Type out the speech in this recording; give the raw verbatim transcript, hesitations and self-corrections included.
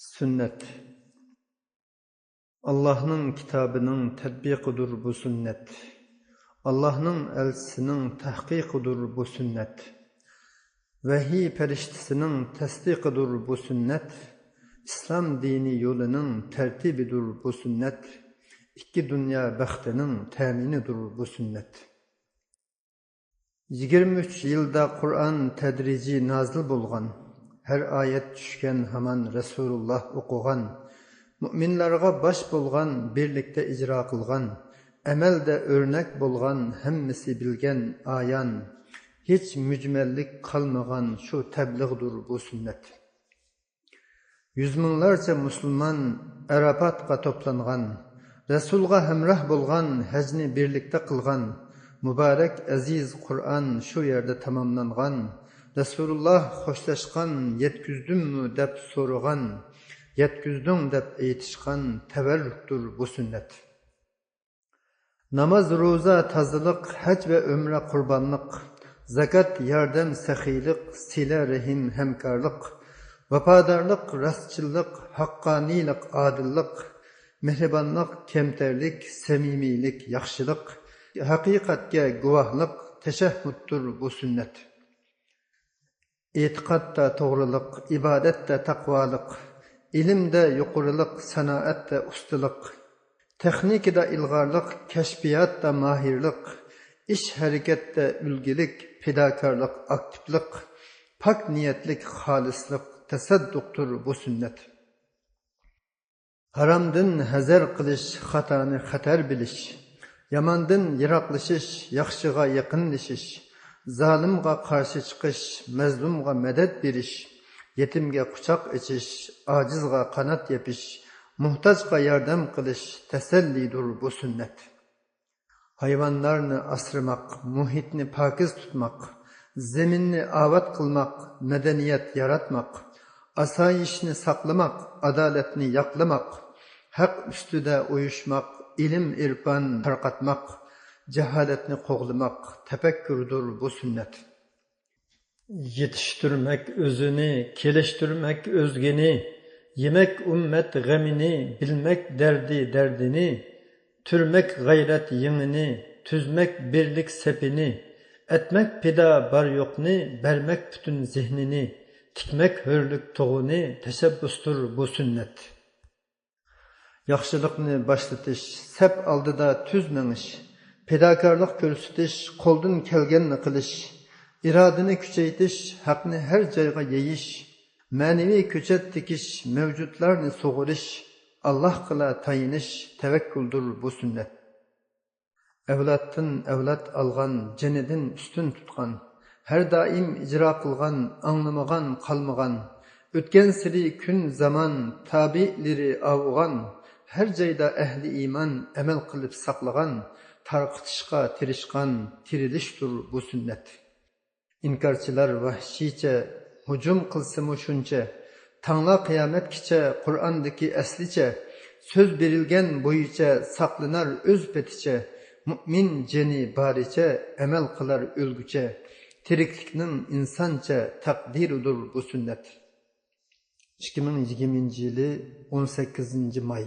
سۈننەت. ئاللاھنىڭ كىتابىنىڭ تەتبىقىدۇر بۇ سۈننەت. ئاللاھنىڭ ئەلچىسىنىڭ تەھقىقىدۇر بۇ سۈننەت. ۋەھىي پەرىشتىسىنىڭ تەستىقىدۇر بۇ سۈننەت. ئىسلام دىنى يولىنىڭ تەرتىبىدۇر بۇ سۈننەت. ئىككى دۇنيا بەختىنىڭ تەمىنىدۇر بۇ سۈننەت. يىگىرمە ئۈچ يىلدا قۇرئان تەدرىجىي نازىل بولغان، ھەر ئايەت چۈشكەن ھامان رەسۇلۇللا ئوقۇغان، مۇئمىنلارغا باش بولغان، بىرلىكتە ئىجرا قىلغان، ئەمەلدە ئۆرنەك بولغان، ھەممىسى بىلگەن ئايان، ھېچ مۈجمەللىك قالمىغان شۇ تەبلىغدۇر بۇ سۈننەت. يۈز مىڭلارچە مۇسۇلمان ئەرەپاتقا توپلانغان، رەسۇلغا ھەمراھ بولغان، ھەجنى بىرلىكتە قىلغان، مۇبارەك ئەزىز قۇرئان شۇ يەردە تاماملانغان. رەسۇلۇللا خوشلاشقان، يەتكۈزدۈممۇ دەپ سورىغان، يەتكۈزدۈڭ دەپ ئېيتىشقان، تەۋەررۈكتۇر بۇ سۈننەت. ناماز، روزا، تازىلىق، ھەج ۋە ئۆمرە، قۇربانلىق، زاكات، ياردەم، سېخىيلىق، سىلە رېھىم، ھەمكارلىق، ۋاپادارلىق، راستچىللىق، ھەققانىيلىق، ئادىللىق، مېھرىبانلىق، كەمتەرلىك، سەمىمىيلىك، ياخشىلىق، ھەقىقەتكە گۇۋاھلىق، تەشەھھۇدتۇر بۇ سۈننەت. ئېتىقادتا توغرىلىق، ئىبادەتتە تەقۋالىق، ئىلىمدە يۇقىرىلىق، سانائەتتە ئۇستىلىق، تېخنىكىدا ئىلغارلىق، كەشپىياتتا ماھىرلىق، ئىش ھەرىكەتتە ئۈلگىلىك، پىداكارلىق، ئاكتىپلىق، پاك نىيەتلىك، خالىسلىق، تەسەددۇقتۇر بۇ سۈننەت. ھارامدىن ھەزەر قىلىش، خاتانى خەتەر بىلىش، ياماندىن يىراقلىشىش، ياخشىغا يېقىنلىشىش، زالىمغا قارشى چىقىش، مەزلۇمغا مەدەت بېرىش، يېتىمگە قۇچاق ئېچىش، ئاجىزغا قانات يېپىش، موھتاجغا ياردەم قىلىش، تەسەللىدۇر بۇ سۈننەت. ھايۋانلارنى ئاسرىماق، مۇھىتنى پاكىز تۇتماق، زېمىننى ئاۋات قىلماق، مەدەنىيەت ياراتماق، ئاسايىشنى ساقلىماق، ئادالەتنى ياقلىماق، ھەق ئۈستىدە ئۇيۇشماق، ئىلىم-ئېرپان تارقاتماق، جاھالەتنى قوغلىماق، تەپەككۇردۇر بۇ سۈننەت. يېتىشتۈرمەك ئۆزىنى، كېلىشتۈرمەك ئۆزگىنى، يېمەك ئۈممەت غېمىنى، بىلمەك دەردى دەردىنى، تۈرمەك غەيرەت يېڭىنى، تۈزمەك بىرلىك سېپىنى، ئەتمەك پىدا بار-يوقنى، بەرمەك پۈتۈن زېھنىنى، تىكمەك ھۆرلۈك تۇغىنى، تەشەببۇستۇر بۇ سۈننەت. ياخشىلىقنى باشلىتىش، سەپ ئالدىدا تۈز مېڭىش، پىداكارلىق كۆرسىتىش، قولدىن كەلگەننى قىلىش، ئىرادىنى كۈچەيتىش، ھەقنى ھەر جايغا يېيىش، مەنىۋى كۆچەت تىكىش، مەۋجۇتلارنى سۇغىرىش، ئاللاھقىلا تايىنىش، تەۋەككۈلدۇر بۇ سۈننەت. ئەۋلادتىن ئەۋلاد ئالغان، جېنىدىن ئۈستۈن تۇتقان، ھەر دائىم ئىجرا قىلغان، ئاڭلىمىغان، قالمىغان، ئۆتكەنسېرى كۈن زامان، تابىئلىرى ئاۋۇغان، ھەر جايدا ئەھلى ئىمان، ئەمەل قىلىپ ساقلىغان، تارقىتىشقا تىرىشقان، تىرىلىشتۇر بۇ سۈننەت. ئىنكارچىلار ۋەھشىيچە ھۇجۇم قىلسىمۇ شۇنچە، تاڭلا قىيامەتكىچە قۇرئاندىكى ئەسلىچە، سۆز بېرىلگەن بويىچە ساقلىنار ئۆز پېتىچە، مۇئمىن جېنى بارىچە ئەمەل قىلار ئۆلگۈچە، تىرىكلىكنىڭ ئىنسانچە تەقدىرىدۇر بۇ سۈننەت. ئىككى مىڭ يىگىرمىنچى يىلى ئون سەككىزىنچى ماي.